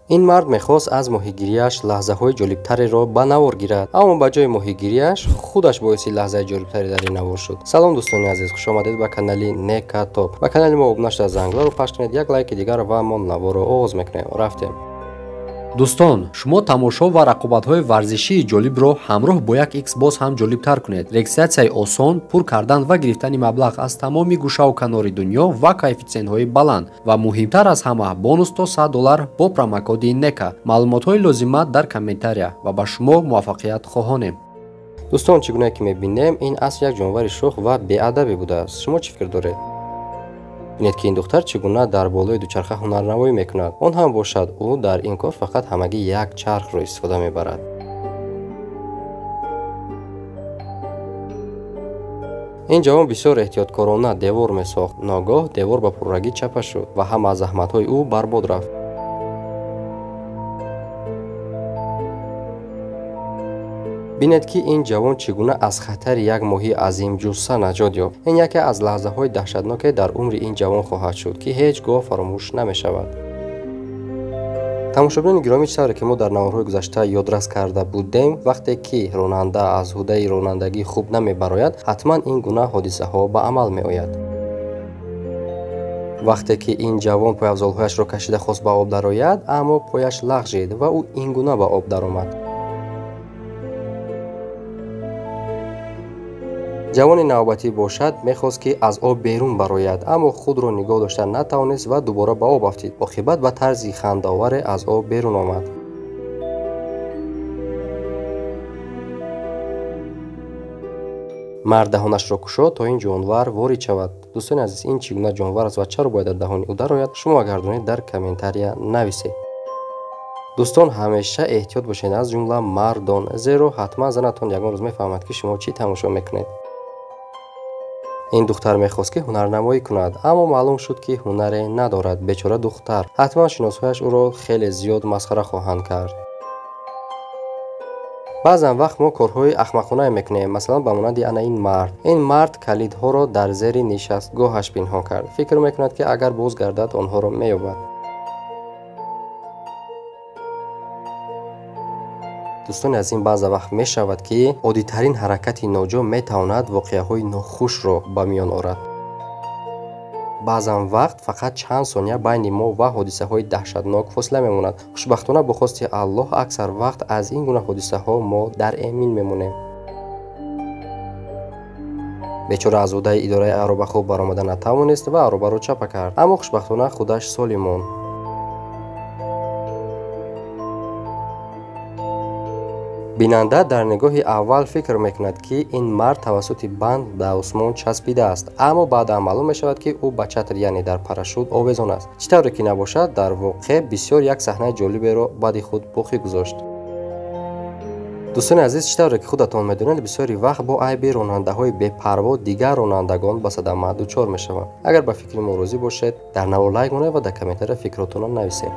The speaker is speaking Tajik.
Ин мард мехост аз моҳигирияш лаҳзаҳои ҷолибтареро ба навор гирад, аммо ба ҷои моҳигирияш худаш боиси лаҳзаи ҷолибтаре дар ин навор шуд. Салом дӯстони азиз, хуш омадед ба канали Нека Топ. Ба канали мо обуна шуда, зангларо пахш кунед, як лайки дигар ва мо наворро оғоз мекунем. Рафтем. Дӯстон, шумо тамошо ва рақобатҳои варзишии ҷолибро ҳамроҳ бо як икс боз ҳам ҷолибтар кунед. Регистратсияи осон, пур кардан ва гирифтани маблағ аз тамоми гӯшаву канори дунё ва коэффитсиентҳои баланд ва муҳимтар аз ҳама бонус то $100 бо промокоди НЕКА. Маълумотҳои лозима дар комментария ва ба шумо муваффақият хоҳонем. Дӯстон, чӣ гуна ки мебинем, ин асп як ҷонвари шӯх ва беадабе будааст. Шумо чӣ фикр доред? Бинед, ки ин духтар чӣ гуна дар болои дучарха ҳунарнамоӣ мекунад. Он ҳам бошад, ӯ дар ин кор фақат ҳамагӣ як чархро истифода мебарад. Ин ҷавон бисёр эҳтиёткорона девор месохт. Ногоҳ девор ба пуррагӣ чапа шуд ва ҳама аз заҳматҳои ӯ барбод рафт. Бинед, ки ин ҷавон чӣ гуна аз хатари як моҳии азимҷусса наҷот ёфт. Ин яке аз лаҳзаҳои даҳшатноке дар умри ин ҷавон хоҳад шуд, ки ҳеҷ гоҳ фаромӯш намешавад. Тамошобинони гиромӣ, чӣ тавре ки мо дар наворҳои гузашта ёдрас карда будем, вақте ки ронанда аз ҳудаи ронандагӣ хуб намебарояд, ҳатман ин гуна ҳодисаҳо ба амал меояд. Вақте ки ин ҷавон пойафзолҳояшро кашида хост ба об дарояд, аммо пояш лағжид ва ӯ ин гуна ба об даромад. Ҷавони навбатӣ бошад, мехост, ки аз об берун барояд, аммо худро нигоҳ дошта натавонист ва дубора ба об афтид. Оқибат ба тарзи хандаоваре аз об берун омад. Мард даҳонашро кушод, то ин ҷонвар ворид шавад. Дӯстони азиз, ин чӣ гуна ҷонвар аст ва чаро бояд дар даҳони ӯ дарояд? Шумо агар донед, дар комментария нависед. Дӯстон, ҳамеша эҳтиёт бошед, аз ҷумла мардон, зеро ҳатман занатон ягон рӯз мефаҳмад, ки шумо чӣ тамошо мекунед. Ин духтар мехост, ки ҳунарнамоӣ кунад, аммо маълум шуд, ки ҳунаре надорад. Бечора духтар. Ҳатман шиносҳояш ӯро хеле зиёд масхара хоҳанд кард. Баъзан вақт мо корҳои ахмақонае мекунем, масалан ба монанди ана ин мард. Ин мард калидҳоро дар зери нишастгоҳаш пинҳон кард. Фикр мекунад, ки агар боз гардад, онҳоро меёбад. Дӯстони азиз, баъза вақт мешавад, ки оддитарин ҳаракати ноҷо метавонад воқеаҳои нохушро ба миён орад. Баъзан вақт фақат чанд сония байни мо ва ҳодисаҳои даҳшатнок фосила мемонад. Хушбахтона, бо хости Аллоҳ, аксар вақт аз ин гуна ҳодисаҳо мо дар эмин мемонем. Бечора аз ӯҳдаи идораи ароба хуб баромада натавонист ва аробаро чапа кард, аммо хушбахтона худаш солим монд. Бинанда дар нигоҳи аввал фикр мекунад, ки ин мард тавассути банд ба осмон часпидааст, аммо баъдан маълум мешавад, ки ӯ ба чатр, яъне дар парашют овезон аст. Чӣ тавре ки набошад, дар воқеъ бисёр як саҳнаи ҷолиберо баъди худ боқӣ гузошт. Дӯстони азиз, чӣ тавре ки худатон медонед, бисёри вақт бо айби ронандаҳои бепарво дигар ронандагон ба садама дучор мешаванд. Агар ба фикри мо розӣ бошед, дар навор лайк монед ва дар комментария фикротонро нависед.